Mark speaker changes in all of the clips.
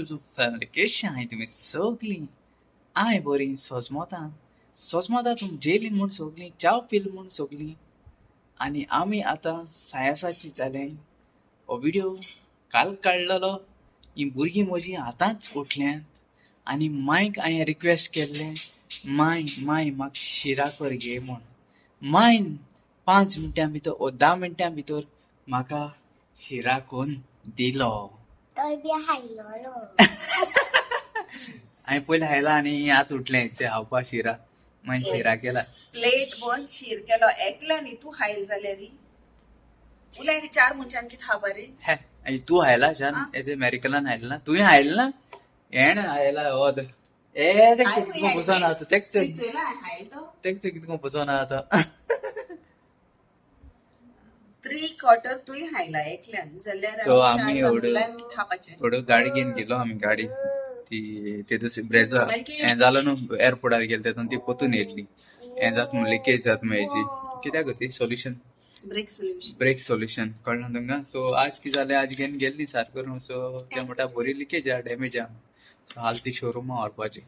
Speaker 1: YouTube family, कशी आहाय तुमी सगळीं? हांव बरी सोजमोतान सोजमोता तुमी जेलीन म्हूण सगळीं, च्याव पिल म्हूण सगळीं. आनी आमी आतां सायासाची जालें. हो व्हिडियो काल काडलेलो. ही भुरगीं म्हजीं आतांच उठल्यांत आनी मांयक हांवें रिक्वेस्ट केल्लें, माय माय म्हाका शिरा कर गे म्हूण. मायन 5 मिनटां भितर ओ 10 मिनटां भितर म्हाका शिरा करून दिलो.
Speaker 2: तोय बी हायलोलो.
Speaker 1: हांवें पयलीं हायला आनी आतां उठलें खावपा शिरा. मागीर शिरा केला.
Speaker 3: प्लेट भर शीर केलो एकल्या न्ही तूं हायल जाल्यार उलय रे चार मनशांची खाबर रे.
Speaker 1: हे आनी तूं हायला शान एज अमेरिकनान हायला ना, तुवें हायला ना, हेण हायला हो ए तेक कितको बसोन आतां तेक
Speaker 3: हायल तो
Speaker 1: तेक कितको बसोन आतां.
Speaker 3: 3/4 तूंय हायला एकल्यान जाल्यार
Speaker 1: सो आमी
Speaker 3: खावपाचें.
Speaker 1: थोड्यो गाडी घेवन गेलो आमी. गाडी ती ते दुसरी ब्रेजा हें जालो न्हू एअरपोर्टार गेले तेतून ती पोतून येयली. हें जाता म्हण लिकेज जाता म्हण हेजी कित्याक ती solution
Speaker 3: brake solution
Speaker 1: brake solution कळ्ळें तुमकां. सो आज कितें जालें, आज घेवन गेली न्ही सारको करून. सो ते म्हणटा बरी लिकेज आहा, डॅमेज आहा. सो हाल ती शोरुमा व्हरपाची,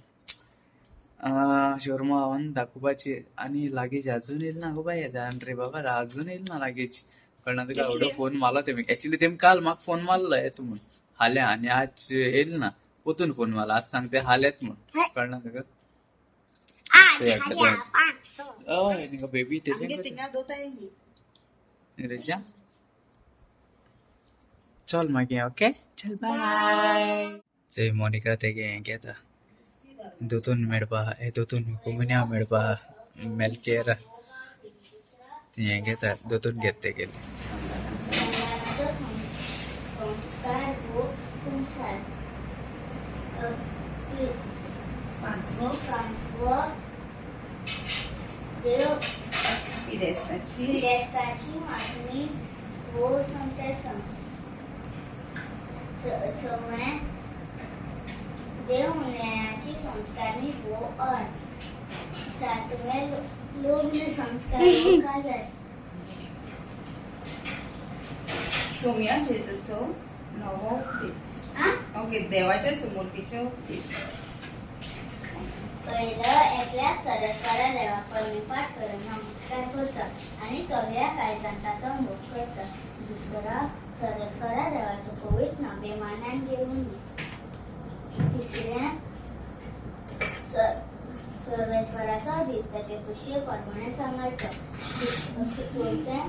Speaker 1: शोरुमा व्हरून दाखोवपाची. आनी लागेज अजून येयली ना गो बाय. जाण रे बाबा, अजून येयली ना लागेज. कळ्ळें तुका. एवढो फोन मारलो तेमी. एक्चुली तेमी काल म्हाका फोन मारलो येता म्हूण हाल्या, आनी आज येयली ना. पोतून फोन मारलो, आज सांगते हाल्यात म्हूण. कळ्ळें तुका. हय न्ही बेबी तेजें
Speaker 3: थिंगा दोताय
Speaker 1: रेजा. चल मागीर, ओके, चल बाय. ते मोनिका तेगे हें घेता, दोतोन मेळपा, हे दोतोन कोमिन्यांव मेळपा, मेलकेर हें घेता, दोतोन घेता तेगेले.
Speaker 2: संस्कार हो कुमसार.
Speaker 3: पांचवो.
Speaker 2: पांचवो देव
Speaker 3: पिडेस्ताची
Speaker 2: पिडेस्ताची मागणी हो संतेसम. सव्वें देव न्यायाची संस्कारणी हो अर्थ. सातवें लग्न संस्कार हो काजार.
Speaker 3: सोम्या जेजूचो नवो दीस.
Speaker 2: आ?
Speaker 3: ओके, देवाच्या समूर्तीचो दीस.
Speaker 2: पहिलं एकल्याक सरस्वरा देवाक प्रणिपात करून नमस्कार करता आनी सगळ्या काळजान ताचो मोग करता. दुसरो सरस्वरा देवाचो पवित्र नांव बेमानान घेवन. तिसरें सर्वेश्वराचो दीस ताचे खुशये परमणे सांगाडचो. चवथें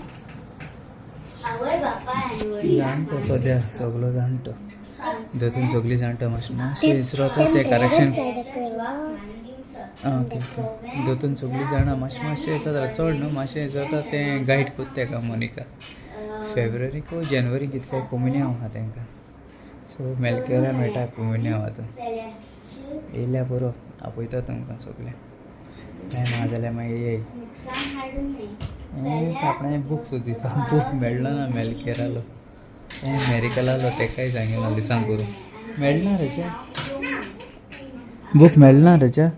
Speaker 2: आवय बापाय आनी वडिलांक
Speaker 1: जाणटो
Speaker 2: मान
Speaker 1: सद्या
Speaker 2: दिवचो.
Speaker 1: सगलो जाणटो.
Speaker 2: पांचवें
Speaker 1: दोतोन सगळी जाणटो, मातशें मातशें विसरोता तें करेक्शन.
Speaker 2: जिवाक मान दिवचो.
Speaker 1: आं ओके ओके, दोतोन सगळीं जाणां, मातशें मातशें जाता, चड न्हू, मातशें जाता तें गायड कोत्ता तेका मोनिका. फेब्रुवारीक वो जनवरी कितें काय कोमिन्यांव आहा तेंकां. सो मेलकेरा मेळटा कोमिन्यांव. आतां येयल्या पुरो, आपयता तुमकां सगळें. टायम आहा जाल्यार मागीर येय.
Speaker 2: नुकसान हाडून न्हय.
Speaker 1: हें आपणें बूक सोदिता, बूक मेळ्ळो ना मेलकेरालो, हें मेरिकलालो. तेकाय सांगिना दिसांक करूं. मेळना रेच्या बूक, मेळना रेच्या.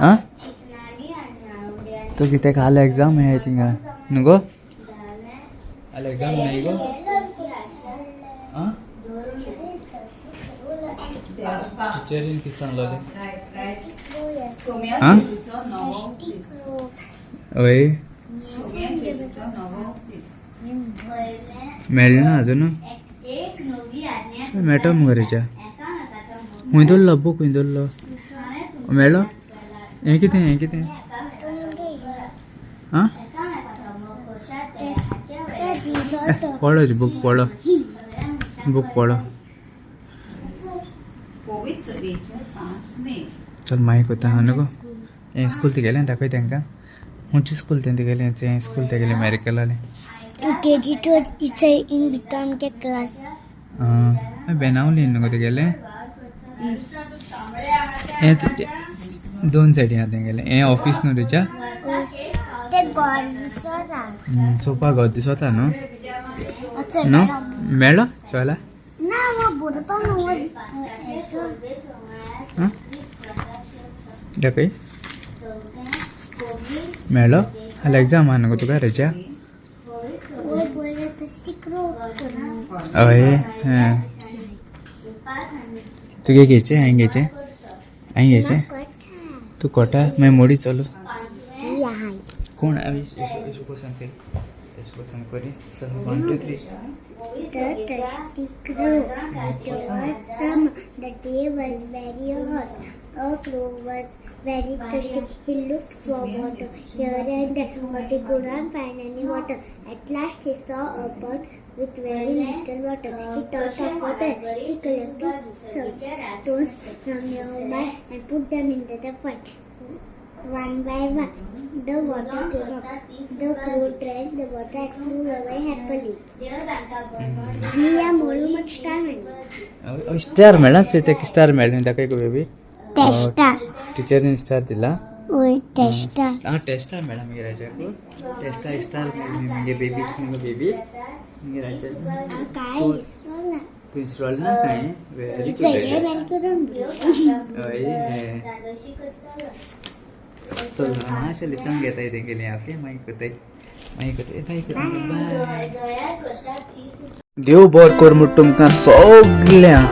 Speaker 1: आं
Speaker 2: चिकनानी आनी आवड्यांनी
Speaker 1: तूं कितें काल एग्जाम हे थिंगा न्हू गो? काल एग्जाम नाही गो. आं टिचरीन कितें सांगलेलें?
Speaker 3: सोम्या
Speaker 1: आं?
Speaker 3: जेजूचो नवो दीस.
Speaker 1: हय.
Speaker 3: सोम्या जेजूचो नवो दीस.
Speaker 2: पयलें
Speaker 1: मेळना अजून.
Speaker 2: एक नवी आज्ञा.
Speaker 1: मेळटा मुगो रेच्या.
Speaker 2: एकामेकाचो मोग.
Speaker 1: खंय दवरलो बूक, खंय दवरलो?
Speaker 2: हांवें तुमच्या
Speaker 1: मेळ्ळो?
Speaker 2: हात
Speaker 1: हें कितें, हें कितें?
Speaker 2: एकामेकाचो मोग करात.
Speaker 1: आं
Speaker 2: एकामेकाचो मोग करशात जाल्यार हाचे वयल्यान
Speaker 1: पळो बूक, पळो.
Speaker 2: सगळ्या मनशांक
Speaker 1: बूक पळो.
Speaker 3: कोवीड सभेचे 5 मे.
Speaker 1: चल मागीर कोता हा न्हू गो. हें स्कूल तेगेलें दाखय तेंकां. खंयचें स्कूल तें तेगेलें? तें स्कूल तेगेलें मेरिकलालें.
Speaker 2: केजी टू इथे इन भितर आमगे क्लास.
Speaker 1: आं, बेनावली न्हू गो तेगेलें. हें दोन सायडी आहा तेंगेलें. हें ऑफीस न्हू तेच्या.
Speaker 2: ते गोर दिसता.
Speaker 1: सोपा घर दिसता न्हू. न्हू मेळ्ळो चोयला.
Speaker 2: ना, मग बरोवपाक न्हू.
Speaker 1: आं दाखय. मेळ्ळो. हाल एग्जाम आहा न्हू गो तुका रेच्या. हय. हें तुगे घेयचें हांवें घेयचें हांवें घेयचें तूं कोटा मागीर मोडी चलो कोण येशू सांग येशू सांग करी चल 1 2 3.
Speaker 4: The thirsty crow. It was summer. The day was very hot. A crow was very thirsty. He looked for water here and there, but he could not find any water. At last, he saw a pond with very little water. He thought of water. He collected some stones from nearby and put them into the pond. One by one, the water came up. The crow drank the water and flew away happily. आणि या मोलूमच star म्हणली.
Speaker 1: Star मेळ्ळा तेका star मेळ्ळें दाखय गो baby.
Speaker 4: टेस्टा.
Speaker 1: टिचरीन star दिला.
Speaker 4: ओय टेस्टा.
Speaker 1: आं टेस्टा मेळ्ळा मागीर राजाक टेस्टा स्टार मेळ्ळी मागीर बेबी मुगो बेबी मागीर राजा.
Speaker 4: काय विसरला.
Speaker 1: तूं इन्स्टॉल ना काय व्हेरी गुड.
Speaker 4: सगळे बेल करून.
Speaker 1: हय चल मातशें लिसन घेताय तेगेली. ओके मागीर करताय मागीर करताय मागीर करताय. बाय. देव बरो कर म्हूण तुमकां सगळ्यांक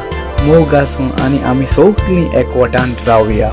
Speaker 1: मोग आसूं आनी आमी सगळीं एकवटान रावया.